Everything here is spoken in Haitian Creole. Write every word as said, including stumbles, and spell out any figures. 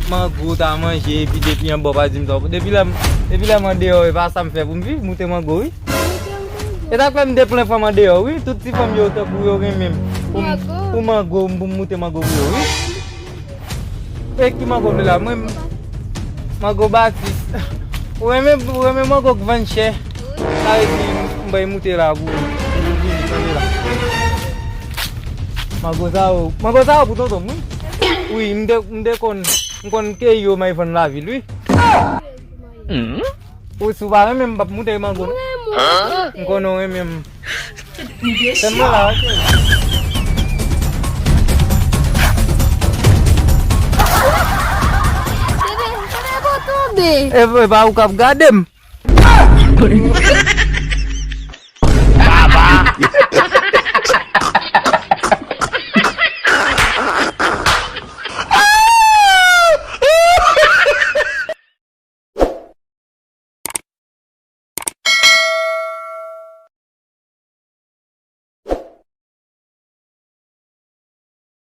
Mango ta manje, epi depi anba w pa di m sa. Depi lè m, depi lè m andeyò, e pa sa m fè pou m viv, moute mango, wi. E ta fè m de plen fanm andeyò, wi. Tout ti fanm yo tankou yo renmen m. Pou m, pou mango, pou m moute mango pou yo, wi. E ki mango w vle la? Mwen, mango batis. Ou renmen, ou renmen mango k vann chè? Sa vle di, m bay moute la pou, pou vini, tande la. Mango sa yo, mango sa yo pou tonton m, wi. Wi, m te, m te konn, m konn keyi yo may vann lavil, wi. Ou si w pa renmen m, m p ap moute mango, non. M konnen w renmen m. Sèlman la, ok. E, e pa ou k ap gade m.